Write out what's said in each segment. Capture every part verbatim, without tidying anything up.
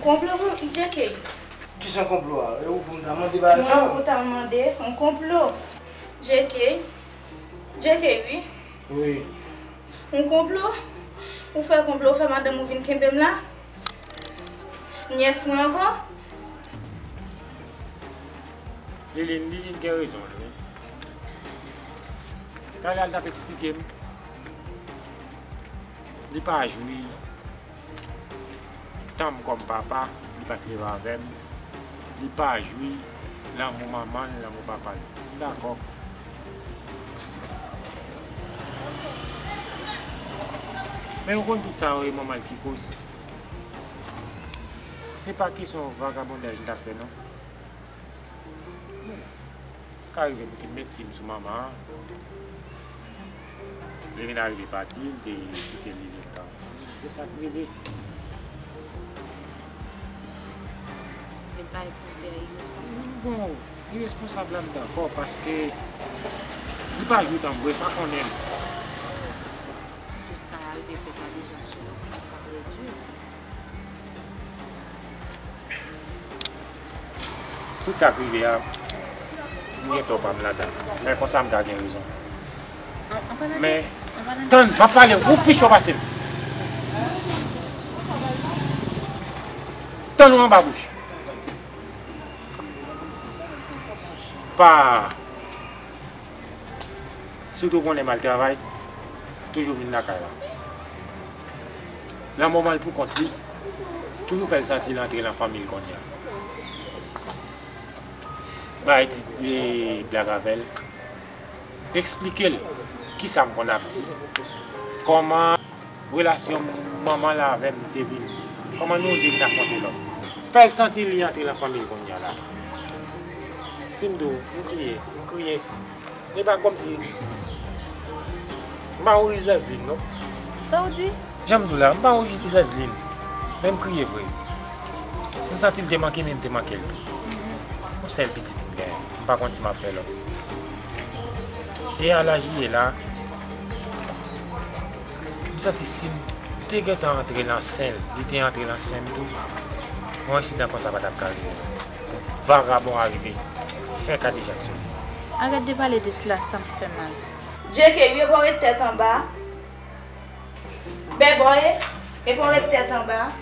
Konplo pou J K. Kijan konplo a? E ou pou m ta mande bagay sa? Mwen pou ta mande yon konplo. J K. J K, wi. Wi. Yon konplo? Ou fè konplo, ou fè madanm ou vin kenbe m la? Nyès mwen ankò? Liline, Liline gen rezon l, wi. Talè a l t ap eksplike m. Li pa jwi tan m kòm papa, li pa t leve avè m. Li pa jwi lanmou manman l, lanmou papa l. M dakò. Men ou konn tout sa yo, e manman l ki koz. Se pa kesyon vagabondaj m t ap fè, non. Ka rive m te met sim sou manman an. Li vin arive pati, li te kite li leta. Se sa k rive. Men pa ekri pè iresponsab. Bon, iresponsab la m dakò, paske li pa jwi tan vre, pa konnen l. Jis tan arive fè pa de zòm sou li, sa trè di. Tout sa k rive a, m gen tò pa m ladan l. Men konsa m ta gen rezon. Men, tann, m ap pale, ou pi cho pase m. Tann ou anba bouch. Pa. Sitou konnen m al travay, toujou vin lakay la. Lanmò m al pou kont li, toujou fè l santi l antre nan fanmi l kounye a. Bay ti, e, blag avè l, eksplike l kisa m konn ap di, kòman relasyon manman l avè m te vin, kòman nou de vin afwonte lòt. Fè l santi li antre nan fanmi l kounye a la. Si m di w, m kriye, m kriye. E pa kòmsi m pa yon riz Vèzlin, non. Sa w di? Jan m di w la, m pa yon riz Vèzlin. Men m kriye vre. M santi l te manke m e m te manke l tou. Yon sèl pitit m genyen. M pa konn si m ap fè lòt. E a laj li ye la, m santi si m te gentan antre nan sen l, li te antre nan sen m tou, yon ensidan konsa pa t ap ka rive. Pou vagabon a rive fè kadejak sou li. Arèt de pale de sila, sa m fè mal. J K, wi, e pa w ret tèt anba. Bèbòy, e pa w ret tèt anba.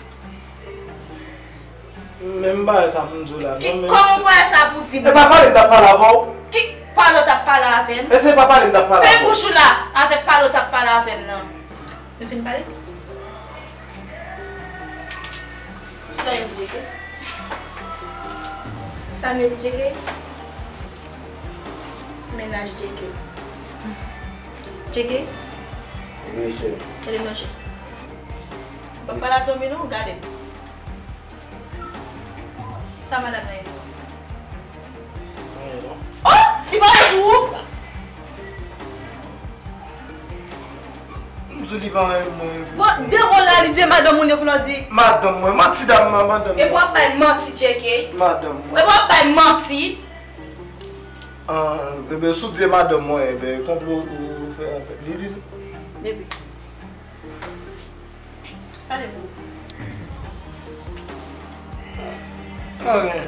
Menm bagay sa pou m di w la. Ki, non, men kòman w pa sa pou di m? E pa pale m t ap pale avè w. Ki pale w t ap pale avè m? E se pa pale m t ap pale avè w. Fè bouch ou la avèk pale w t ap pale avè m nan. Nou fin pale? Sa yo pou J K? Sa yo pou J K? Mennaj J K. J K? Wi, cheri. Kele manje. Ou pa pale a zonbi non, gade m. Sa madanm nan ye pou ou? Anyen non. Oh! Li pa ye pou ou? M di w li pa anyen pou mwen. Bon, de mo la, li di madanm moun yo kounye a di. Madanm mwen, manti dam nan, madanm mwen. Epi w ap bay manti, J K. Madanm mwen. Epi w ap bay manti. Ah, enben, si w di madanm mwen, enben, konplo ou fè anfèt. Li, li. Epi. Sa de pou ou? Anyen.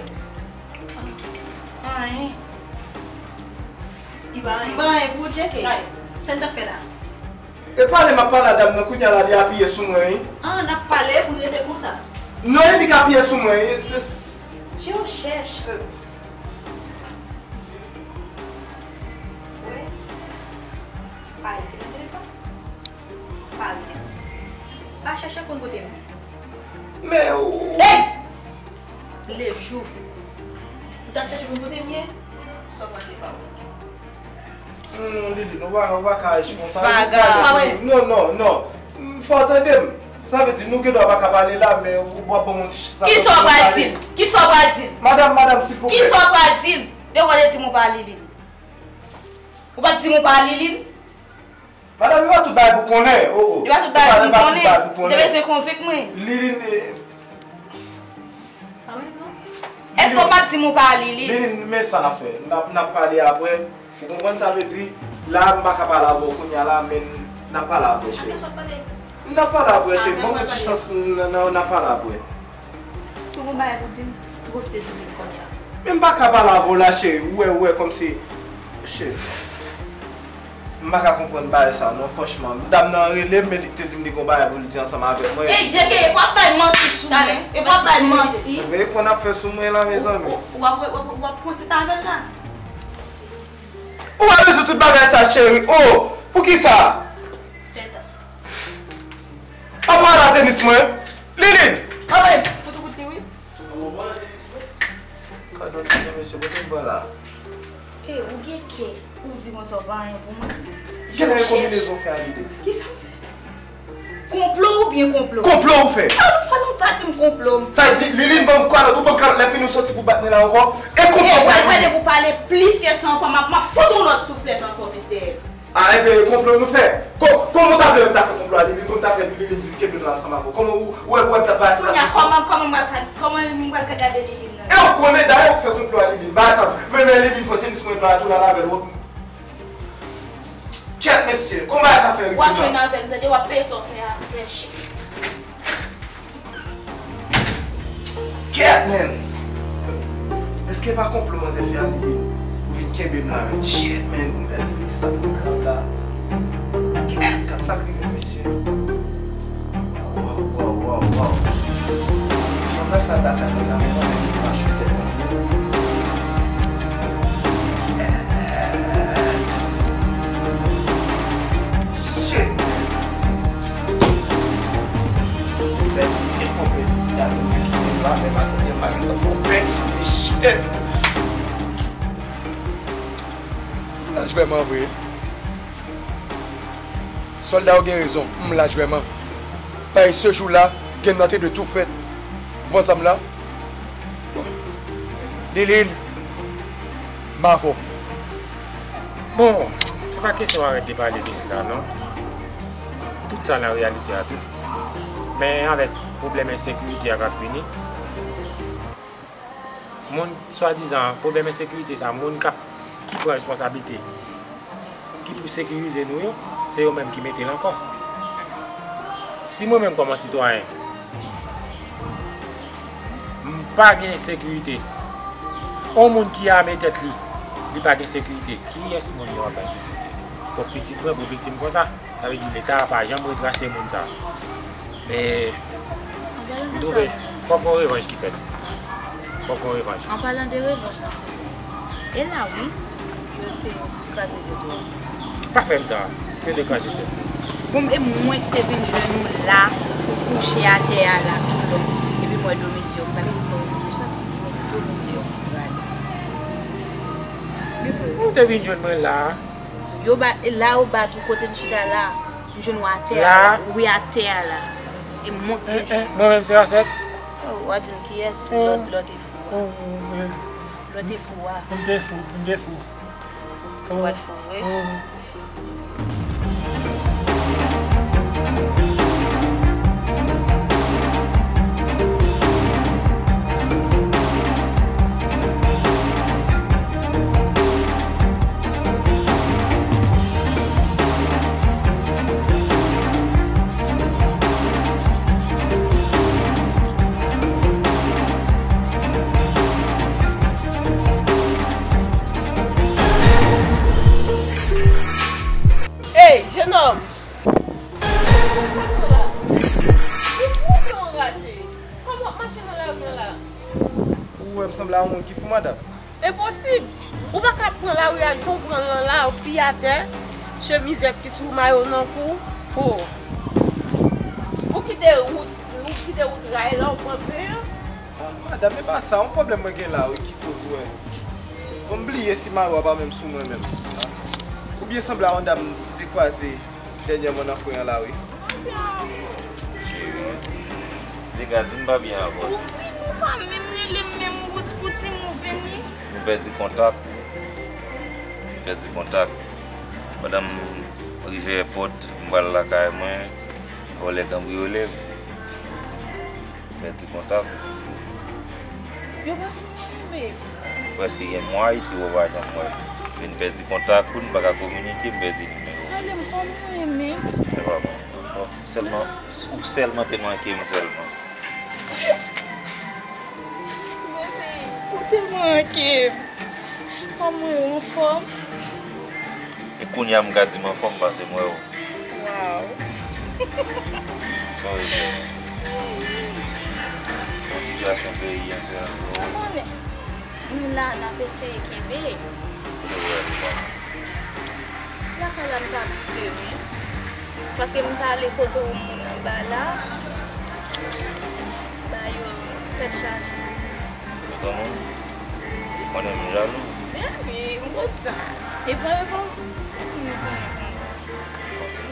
Anyen. Li pa anyen. Li pa anyen pou ou, J K. Gade, sa n t ap fè la? E pale m ap pale a dam nan, kounye a la li apiye sou mwen, wi. Ah, n ap pale pou n rete konsa. Non, e li k apiye sou mwen, wi. Se, se, je w chèch. Wi. Pale, fini telefòn. Pa vle. Pa chèche konn kote m ye. Men ou. Hey! Lejou. Ou ta chèche konn kote m ye? Sa w panse pa w? Non, non, Lili, nou pa, nou pa ka aji konsa. Vagabon. Non, non, non. Fò w tande m. Sa vle di nou gen dwa pa ka pale la, men ou w ap ban m yon ti chans. Kisa w pral di m? Kisa w pral di m? Madanm, madanm, silvouplè. Kisa w pral di m? Depi w te di m ou pa Lili. Ou pa t di m ou pa Lili. Madanm, e pa tout bagay pou konnen. Oh, oh. E pa tout bagay pou konnen. Ou te bezwen konvenk mwen. Lili, eh. Èske w pa t di m ou pa Lili? Lili, men sa n ap fè. N ap, n ap pale apre. Ou konprann sa vle di? La, m pa ka pale avè w kounye a la, men n ap pale apre, cheri. N ap pale apre, cheri. Ban m yon ti chans, n, n, n ap pale apre. Gon bagay pou di m, ou refite di m li kounye a. Men m pa ka pale avè w la, cheri. Ou wè, ou wè, kòmsi. Cheri. M pa ka konprann bagay sa non, franchman. Dam nan rele m, men li te di m li gon bagay pou l di ansanm avèk mwen. Ey, Djeke, epi w ap bay manti sou mwen. Epi w ap bay manti. Men e konn ap fè sou mwen la, mezanmi. Ou, ou, ou ap, w ap, w ap fè yon ti avè l la. Ou pa bezwen tout bagay sa, cheri. Oh, poukisa? Fè tan. Apa la tenis mwen? Lilin! Anmwey, fout ou kout li, wi. Kadon ti jan mesye, pote m pran la. E, ou gen kè, ou di konsa w pa anyen pou mwen. Genlè e konbinezon w fè a Lilin. Kisa m fè? Konplo oubyen konplo? Konplo ou fè. Ah, fò nou pa di m konplo. Sa di, Lilin, ban m kalòt, ou ban m kalòt, lè fini ou soti pou bat mwen la ankò. E konplo ou fè. Gade pou pale plis ke sa ankò, m ap, m ap fout ou lòt souflèt ankò met dèyè. Ah, enben, konplo nou fè. Ko-, kòman w ta vle m ta fè konplo a Lilin, pou m ta fè Lilin vin kenbe m la ansanm avè w? Kòman ou, ou wè, ou wè m t ap bay sa la? Kounye a, kòman, kòman m pral ka, kòman m pral ka gade Lilin nan? E ou konnen, dayè, ou fè konplo a Lilin. Bay sa, men, men Lilin pran tenis mwen la, tou la, l avè l, wòp. Kèt, mesye, kòman bagay sa fè rive la? W ap jwenn avè m, tande, w ap peye sa w fè a, frè cheri. Kèt, men! Èske pa konplo manzè fè a Lilin pou vin kenbe m la, men? Shit, men! Pou m pèdi li sa pou krab la. Kèt, gad sa k rive, mesye. Waw, waw, waw, waw. Jan pral fè al lakay mwen la, men manzè ki pa chou sèt mwen. Kèt. Shit, man. Pèdi telefòn mwen si ta vin kite m la, men m atann pa gentan fè yon bèk sou li, shit. M laj vrèman vre. Sòlda yo gen rezon, m laj vrèman. Paske se jou la, game nan te dwe tou fèt. Ou konn sa m la? Bon. Lilin, m avè w. Bon, se pa kesyon arete pale de sila non. Tout sa nan reyalite a tou. Men avèk pwoblèm ensekirite a k ap vini, moun, swadizan, pwoblèm ensekirite sa, moun k ap, ki pran responsablite, ki pou sekirize nou yo, se yo menm ki mete l ankò. Si mwen menm kòman sitwayen, m pa gen sekirite, yon moun ki ame tèt li, li pa gen sekirite, kiyès moun yo ap bay sekirite? Pwòp pitit mwen pou viktim konsa? Sa vle di Leta a pa janm retrase moun sa. E m twouve fòk yon revanj ki fèt. Fòk yon revanj. An palan de revanj, e la wi, yo te kraze tèt ou. Pa fè m sa. Yo te kraze tèt. Bon, e mwen ki te vin jwenn ou la, ou kouche atè a la toulong. Epi m wè do mesye yo prale, m wè ou tou sa, m wè do mesye yo prale. Li vre. Ou te vin jwenn mwen la. Yo ba, la yo bat ou kote m chita la. M jwenn ou atè a la. Wi, atè a la. E m monte. Eh, eh, mwen menm se Asèt. Oh, w a di m kiyès tou, lòt, lòt e fou a. Lòt e fou a. M te fou, m te fou. Ou pa t fou vre? Ey, jenòm! Sa w ap fè la? Ou twò anraje. Kòman w ap mache nan lari an la? Ou wè m sanble a yon moun ki fou, madanm? Enposib! Ou pa ka pran lari a jan w pran l lan la, w pi atè, chemizèt ki sou mayo nan kou w. Oh! Ou kite wout, ou kite wout ray la, w pran pen an. Ah, madanm, e pa sa, yon pwoblèm mwen gen la, wi, ki koz, wè. Bon, m bliye si mayo a pa menm sou mwen menm. Ou byen sanble a yon dam m te kwaze dènyèman nan kwen an la, wi. Cheri, te ka di m pa byen avè w. Ou vini, ou pa menm rele m, menm ou di pou ti mou vini. Nou pèdi kontak. Nou pèdi kontak. Pandan m rive èpòt, m pral lakay mwen, vòlè kanbriyole m. Pèdi kontak. Yo pa fè anyen, babe. Prèske gen mwa Ayiti, ou pa janm wè l. Vin pèdi kontak ou, n pa ka kominike, m pèdi nimewo. Rele m kòman w ye menm? Se pa bon. Bon, sèlman, ou sèlman te manke m sèlman. Manke. Kòman w anfòm? E kounye a m ka di m anfòm paske m wè w. Waw. Sa w vle di? Nan sitiyasyon peyi an, se an gwo. Ou konnen, nou la, n ap eseye kenbe. Kote w wè nou konnen? Lakay la m t ap viv, wi. Paske m t ale kote yon moun anba la. Ba yo tèt chaje. Kote moun? Ou konnen m jalou. Men wi, m konn sa. E pa, e pa, m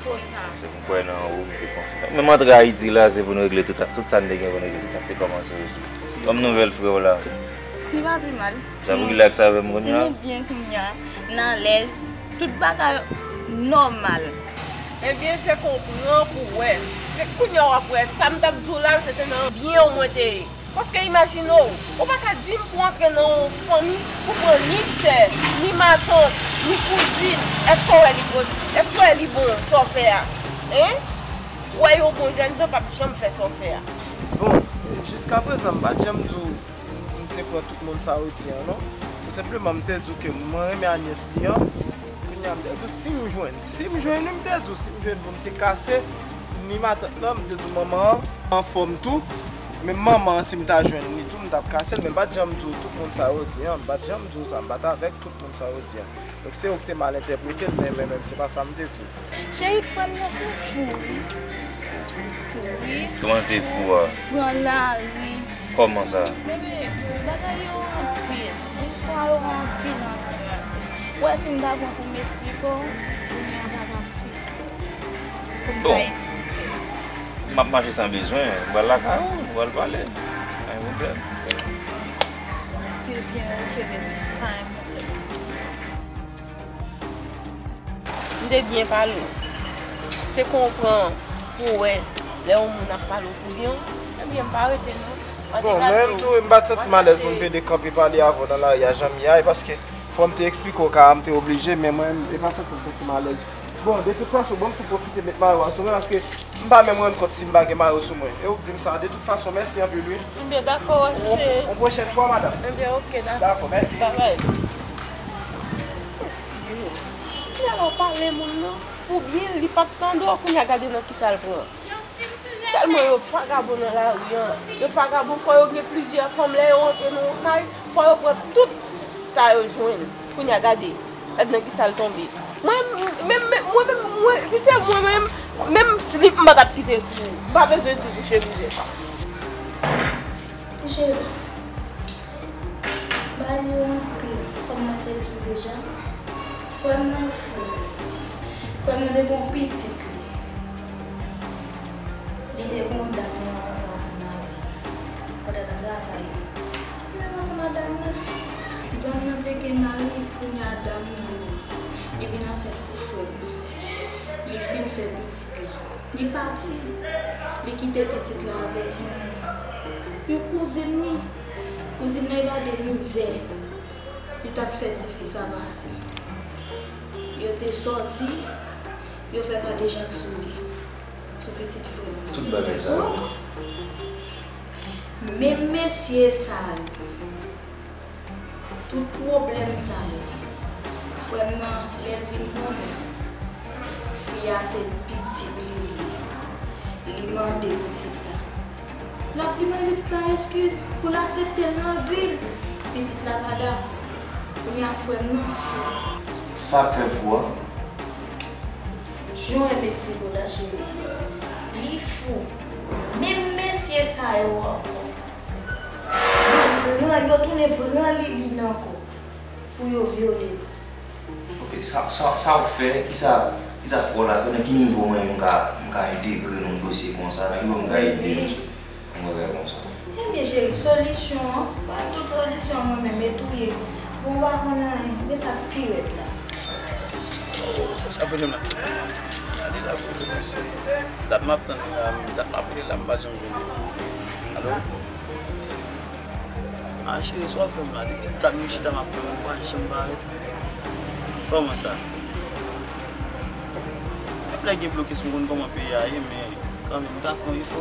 konn sa. Se pou kwè nan ou, m te konfyans. Menm antre Ayiti la, se pou n regle tout, tout sa n te gen pou n regle, se sa k te kòmanse yo tou. Kòm nouvèl frè w la. Li pa pi mal. Sa pou rilaks avè m kounye a? Nou byen kounye a, n alèz, tout bagay nòmal. Ebyen, se konpran pou wè. Se kounye a w ap wè. Sa m t ap di w la, se te nan byen w mwen te ye. Paske imajine w, ou pa ka di m pou w antre nan yon fanmi, pou pran ni sè, ni matant, ni kouzin. Èske w wè li pos-, èske w wè li bon, sa w fè a? Hein? Ou wè yon bon jènjan p ap janm fè sa w fè a. Bon, jiskaprezan, m pa t janm di w m te pran tout moun sa yo di an, non. Tou senpleman, m te di w ke mwen renmen Agnès li an. Kounye a, m te di w, si m jwenn, si m jwenn li, m te di w, si m jwenn pou m te kase ni matant lan, m te di w, manman an anfòm tou. Men manman an, si m ta jwenn li tou, m t ap kase l, men m pa t janm di w tout moun sa yo di an, m pa t janm di w sa, m pa t avèk tout moun sa yo di an. Donk, se ou ki te mal entèprete l, men, men, men se pa sa m te di w. Cheri, frè m nan te fou, wi. Wi. Kòman l te fou a? Pran lari. Kòman sa? Bebe, bagay yo anpil. Istwa yo anpil, anpil, anpil. Ou wè si m ta pran pou m eksplike w, jounen an pa t ap sifi pou m ta eksplike w. M ap mache san bezwen. M pral lakay ou, nou pral pale. Pa gen pwoblèm. Ebyen, oke, bebe. Pa gen pwoblèm. M te byen pale w. Se konpran pou w wè lè yon moun ap pale w pou byen, ebyen, m pa rete non. Bon, mwen menm tou, m pa t santi m alèz pou m pede kanpe pale avè w nan lari a jan m ye a, e paske fò m te eksplike w ka a, m te oblije, men mwen, e pa santi m santi m alèz. Bon, de tout fason, bon, m tou pwofite met mayo a sou mwen, paske m pa menm rann kont si m pa gen mayo sou mwen. E ou k di m sa, de tout fason, mèsi anpil, wi. Ebyen, dakò, cheri. Yon pwochèn fwa, madanm. Ebyen, oke, dakò. Dakò, mèsi. Babay. Mesye, kounye a la w pale moun nan, oubyen li p ap tande w, kounye a gade nan kisa l pran. Sèlman yo vagabon nan lari an. Yo vagabon, fò yo gen plizyè fanm, lè yo rantre nan yon kay, fò yo pran tout sa yo jwenn. Kounye a gade, gade nan kisa l tonbe. Mwen, menm, menm, mwen menm, mwen, si se mwen menm, menm slip m pa t ap kite sou ou. M pa bezwen di w pou chemize sa. Cheri, bagay yo anpil, kòm mwen te di w deja. Frè m nan fou. Frè m nan te gen yon pitit li. Li te gen yon dam nan rankontre ansanm avè l pandan l ap travay. Li menm ansanm ak dam nan. Dam nan te gen mari, kounye a dam nan, li vin ansent pou frè m nan. Li fin fè pitit la. Li pati, li kite pitit la avèk yon, yon kouzin li. Kouzin nan, e pa de mizè li t ap fè tifi sa pase. Yo te sòti, yo fè kadejak sou li, sou pitit frè m nan. Tout bagay sa yo. Menm mesye sa yo. Tout pwoblèm sa yo, frè m nan, lè l vin konnen fi a se pitit li li ye, li mande pitit la. L ap, li mande pitit la eskiz pou l aksepte l nan vi l. Pitit la pa dakò. Kounye a frè m nan fou. Sa k fè l fou a? Jan w wè m eksplike w la, cheri, li fou. Menm mesye sa yo ankò. Yo pran, yo tounen pran Liline ankò pou yo vyole l. Ok, sa, sa, sa w fè, kisa, kisa frè w la fè, nan ki nivo mwen menm m ka, m ka entegre nan yon dosye konsa, nan ki nivo m ka ede yon bagay konsa? Ebyen, cheri, solisyon an, mwen tout solisyon an mwen menm, e touye. Bon, w pa konn anyen, men sa k pi rèd la. Sa pwoblèm la? Gade la, pwoblèm se dat m ap tann la, dat m ap rele la, m pa janm jwenn li. Alo? A, cheri, sa w ap fè m la? Depi dat m chita m ap tann ou, ou pa janm parèt. Kòman sa? Menm lè gen blokis, m konn kòman peyi a ye, men kanmenm, m ta fè yon efò.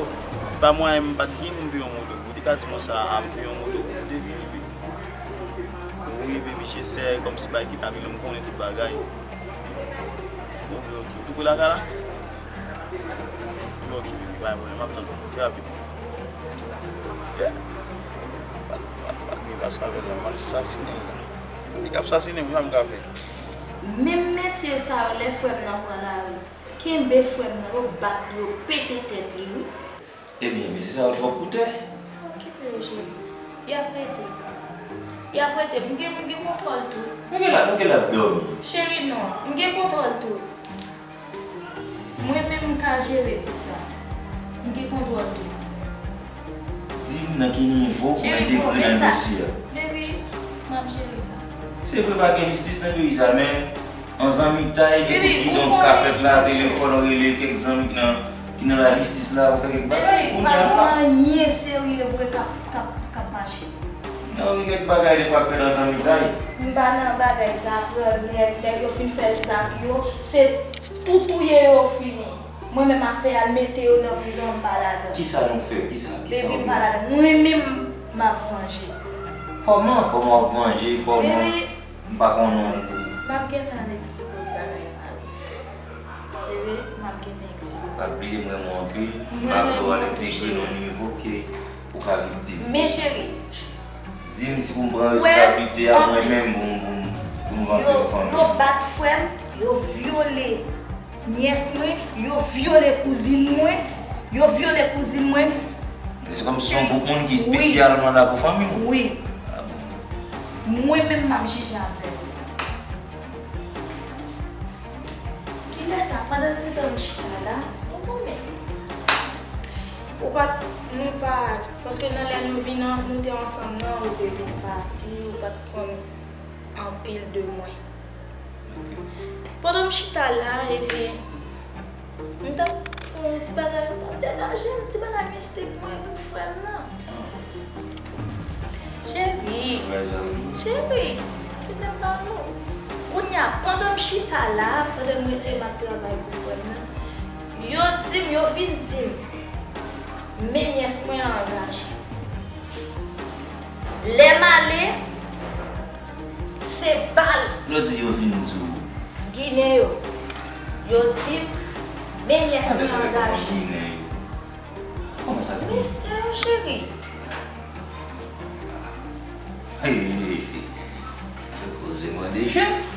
Pa mwayen m pa t gen pou m peye yon moto pou ou. Ou te ka di m sa, a, m peye yon moto pou ou, ou te vini, men. Wi, baby, je sais, kòmsi bay ki ta vin, m konnen tout bagay. Ok, ok. Ou tou pre lakay la? Ok, baby, pa gen pwoblèm, m ap tann ou. Fè rapid. Se pa, pa, pa gen fason avè l, m al sasinen l la. Li k ap sasinen m, sa m ka fè? Menm mesye sa yo, lè frè m nan pran lari, kenbe frè m nan, yo bat li, yo pete tèt li, wi. Ebyen, mesye sa yo twòp pou tè. Pa okipe yo, cheri. Y ap rete. Y ap rete. M gen, m gen kontwòl tout. Nan ki lè, nan ki lè l ap dòmi? Cheri, non. M gen kontwòl tout. Mwen menm m ka jere ti sa. M gen kontwòl tout. Di m nan ki nivo ou entegre nan dosye a. Baby, m ap jere sa. Se vre pa gen jistis nan peyi sa, men an zanmitay, gen tout kidonk ka fèt la, telefòn, rele kèk zanmi ki nan, ki nan lajistis la pou fè kèk bagay. Baby, pa gen anyen serye vre k ap, k ap, k ap mache. Non, gen kèk bagay defwa k fèt an zanmitay. M pa nan bagay sa, pran nèg, nèg yo fin fè zak yo, se tou touye yo fini. Mwen menm afè a mete yo nan prizon, m pa ladan. Kisa nou fè? Kisa, kisa ou fè? Baby, m pa ladan. Mwen menm, m ap vanje. Kòman? Kòman w ap vanje? Kòman? Baby, m pa konnen w. M ap gentan eksplike w bagay sa yo. Baby, m ap gentan eksplike w. Pa bliye m renmen w anpil. M ap vle w al entegre nan yon nivo ke ou ka viktim. Men cheri. Di m si pou m pran responsablite a mwen menm pou m, pou m, pou m vanse pou fanmi. Yo bat frè m, yo vyole nyès mwen, yo vyole kouzin mwen, yo vyole kouzin mwen. Se kòm si yon gwoup moun ki espesyalman la pou fanmi w. Wi. Ah bon. Mwen menm m ap jije avè l. Kilè sa, pandan se tan m chita la, ou konnen. Ou pa t, nou pa, paske nan lè nou vin an, nou te ansanm nan, ou te vin pati, ou pa t konn anpil de mwen. Pandan m chita la, ebyen, m t ap fè yon ti bagay, m t ap degaje m, ti bagay mistik mwen pou frè m nan. Cheri, cheri, kite m pale w. Kounye a, pandan m chita la, pandan m rete m ap travay pou frè m nan, yo di m, yo vin di m, men nyès mwen an angaje. Lè m ale, se bal. Lè w di yo vin di w. Ginen yo. Yo di m, men nyès mwen angaje. Ginen yo. Kòman sa? Mistè, cheri. Koze mande chèz.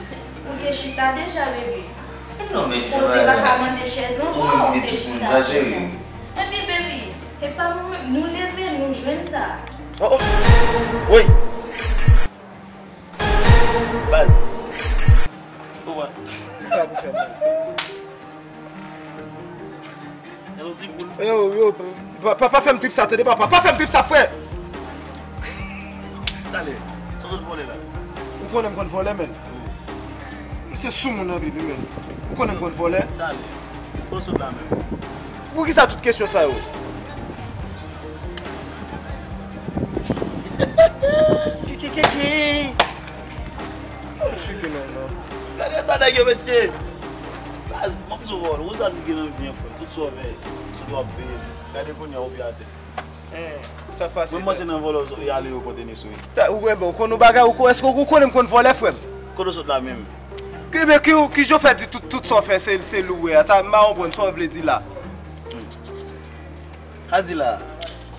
Ou te chita deja, bebe. Non, men koze pa ka mande chèz ankò, ou te chita deja. Ebyen, bebe, e pa nou menm, nou leve, nou jwenn sa. Oh, oh. Woy. Baz. Ou wè. Kisa pou fè, man? Yo, yo, pa, pa, pa fè m trip sa, tande, papa. Pa fè m trip sa, frè! Talè, sa w sot vòlè la? Ou konnen m konn vòlè, menn. M se soumoun anpil, wi, menn. Ou konnen m konn vòlè? Talè, kote w sot la menm? Poukisa tout kesyon sa yo? Ki, ki, ki, ki? Ti figi non, non. Gade eta nèg yo, mesye. Baz, m ap di w, ou sa ki gen nan vi an, frè. Tout sa w fè, sou dwa w ap peye. Gade kounye a, ou pi atè. Sa pase sa. Mwen, mwen se nan vòlè y ale yo pran tenis, wi. Ta, ou wè, bon, ou konn yon bagay, ou konn, èske ou konnen m konn vòlè, frè m? Kote w sot la menm? Ki, ki, ki jan w fè di tout, tout sa w fè, se, se li w wè a? Sa, m pa konprann sa w vle di la. Sa di la,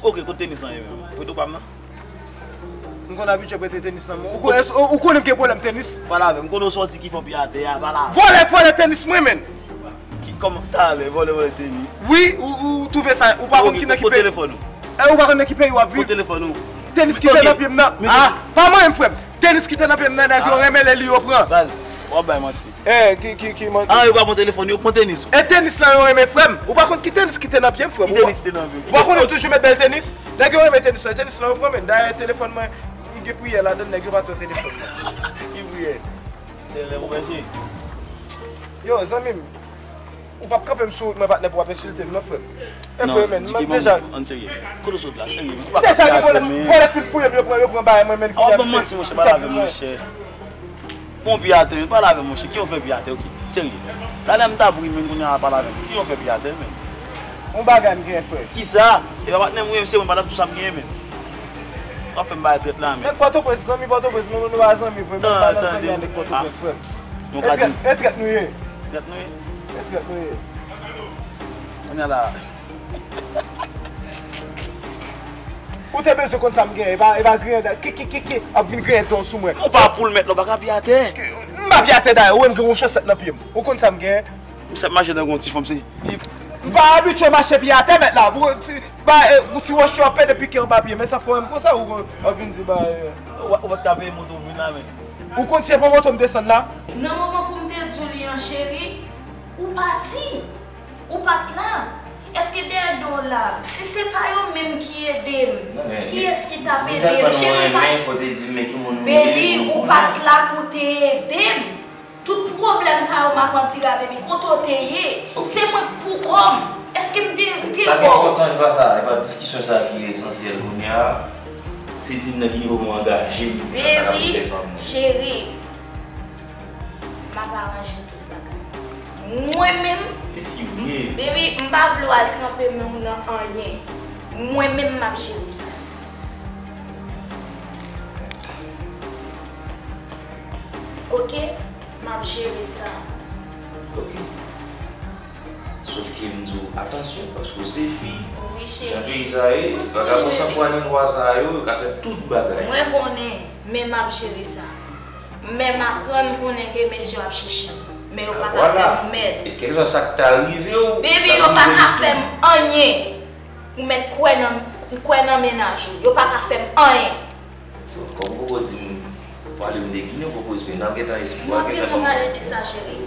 oke, kote tenis lan ye menm? Prete w pa m nan? M konn abitye prete tenis nan men w. Ou konn, ou, ou konnen m gen pwoblèm tenis? Pale avè m. Kote w sòti ki fè w pi atè a? Pale avè m. Vòlè, vòlè tenis mwen, menn. Ki, kòman, talè, vòlè, vòlè tenis? Wi, ou, ou twouve sa, ou pa konn ki nan ki peyi. Telefòn ou. E, ou pa konn nan ki peyi w ap viv. Telefòn ou. Tenis ki te nan pye m nan. Ah, pa manyen m, frè m. Tenis ki te nan pye m nan, nèg yo renmen lè li yo pran. Baz, w ap bay manti. Eh, ki, ki, ki manti? Ah, yo pa pran telefòn, yo pran tenis. E tenis lan yo renmen, frè m. Ou pa konn ki tenis ki te nan pye m, frè m. Ki tenis ki te nan pye w? Ou pa konn yo toujou met bèl tenis? Nèg yo renmen tenis lan, tenis lan yo pran, men dayè telefòn mwen, m gen priyè ladan l, nèg yo pa t wè telefòn mwen. Ki priyè? Tèlè ou manje? Yo, zanmi m, ou p ap kanpe m sou wout mwen, patnè, pou w ap ensilte m, non, frè m. E frè, men, m ap deja. Ann serye. Kote w sot la, serye. Deja gen vòlè, vòlè fin fouye m, yo pran, yo pran bagay mwen, men. Ou ap ban m manti, monchè, pale avè m, monchè. Bon, pi atè, men pale avè m, monchè. Ki w fè pi atè, oke. Serye. Talè m t ap ri, men kounye a pale avè m. Ki w fè pi atè, men? Yon bagay m genyen, frè. Kisa? E pa patnè m, wi, se mwen, pa t ap tou sa m genyen, men. W ap fè m bay trèt la, men. Nèg Pòtoprens, zanmi Pòtoprens, nou, nou pa zanmi vre, men nou pa nan zanmi a nèg Pòtoprens, frè. E trèt, e trèt nou ye. Trèt nou ye? E trèt nou ye. Kounye a la. Ou te bezwen konn sa m gen, e pa, e pa griyen, ki, ki, ki, ki, ap vin griyen don sou mwen. Ou pa poul mèt la, ou pa ka pye atè. M pa pye atè dayè, ou wè m gen yon chosèt nan pye m. Ou konn sa m gen? M sèt mache tankou yon ti fanm, se. M pa abitye mache pye atè, mèt la. Pou ti, ba, e, pou ti wòch yo ap pede pike anba pye, men sa fò m konsa, ou, ou vin di, ba, e. Ou pa, ou pa t ka peye moto pou vin la, men. Ou konn se pou moto m desann la? Nan moman pou m te di w li an, cheri, ou pati. Ou pa t la. Èske dèyè do w la, si se pa yo menm ki ede m, kiyès ki t ap ede m? Cheri, ou pa t, baby, ou pa t la pou te ede m. Tout pwoblèm sa yo m ap andire a, baby, kote w te ye? Se mwen k pou kò m. Èske m te, m te kò w? Sa ki enpòtan, se pa sa, se pa diskisyon sa ki esansyèl kounye a. Se di m nan ki nivo pou m angaje m nan sa k ap rive fanm nan. Baby, cheri, m ap aranje tout bagay. Mwen menm, baby, m pa vle w al tranpe men w nan anyen. Mwen menm, m ap jere sa. Oke? M ap jere sa. Oke. Sòf ke m di w, atansyon, paske w se fi. Wi, cheri. Jan peyi sa ye, vagabon san fwa ni lwa sa yo, yo ka fè tout bagay. Mwen konnen, men m ap jere sa. Men m aprann konnen ke mesye yo ap chèche m. Men yo pa ka fè m mèd. E kèlkeswa sa k ta rive w, baby, yo pa ka fè m anyen. Ou mèt kwè nan, kwè nan mennaj ou. Yo pa ka fè m anyen. Kòm ou poko di m pale m de Ginen, ou poko esplike. N ap gentan esplike, n ap gentan pale de sa, cheri.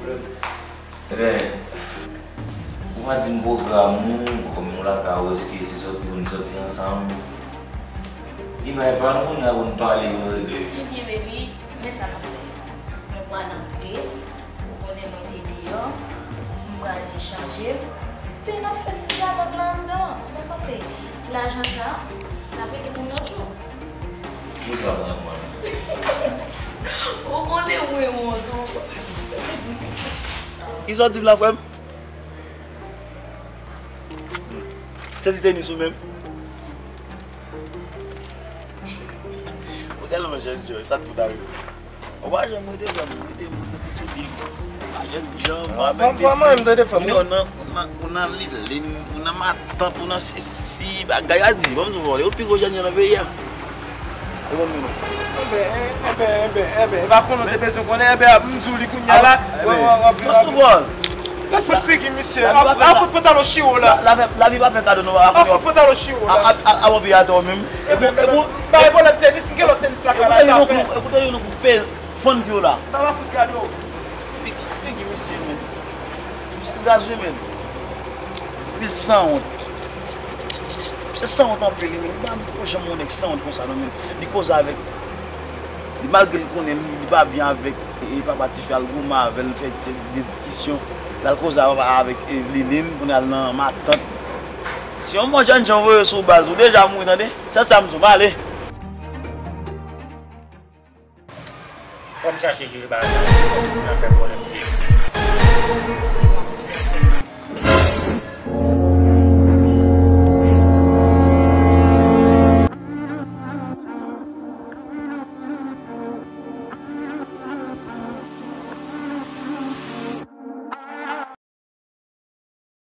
Ebyen, ou pa di m pwogram ou, kòm nou lakay ou, èske se sòti nou sòti ansanm? Ebyen, pa nou konnen pou n pale youn de. Ebyen, baby, men sa n ap fè. Nou pral antre. Ou konnen mwen te deyò, m pral chanje m. Epi n ap fè ti dyalòg la anndan. Sa w panse? Lajan sa, n ap rete pou yon lòt jou. Pou sa, mwen, mwen. Ou konnen mwen wont ou. Kisa w di m la, frè m? Se ti tenis ou menm? Ou tèlman jèn, Joe, sa k pou ta rive? Ou pa janm rete frè m, rete moun nan ti soudi. Pa jèn jan, pa menm depi. Ou nan, ou nan, ou nan Lilin, ou nan Matant, ou nan sesi, bagay a di, ban m di w, yo pi gwo jèn jan nan peyi a. Ou konn moun. Enben, enben, enben, enben, e pa konnen w te bezwen konnen, enben, m di w li kounye a la. Fòs tou bòl. Gad fout figi misye. A fout pantalon chiwo la. Lavi pa fè kado non. A fout pantalon chiwo la. A bon pi atò menm. E bon, e bon. Bay pwoblèm tenis, m gen lòt tenis lakay la, sa fè. Ekoute, yo nou koupe fann pye w la. Sa va fout kado. Figi, figi misye menm. Misye gazwe menm. Misye sanwont. Misye sanwont anpil, li menm. M pa janm wè yon nèg sanwont konsa non menm. Li koze avèk, li malgre li konnen li, li pa byen avèk, e, papa tifi a, l goumen avè l, fè ti, ti diskisyon. L al koze avè, avèk, e, Lilin, kounye a l nan Matant. Si yon bon jèn jan voye sou baz, ou deja mouri, tande. Se sa m di w, m ale. Fò m chache jere bagay sa, pou n ap fè pwoblèm vye.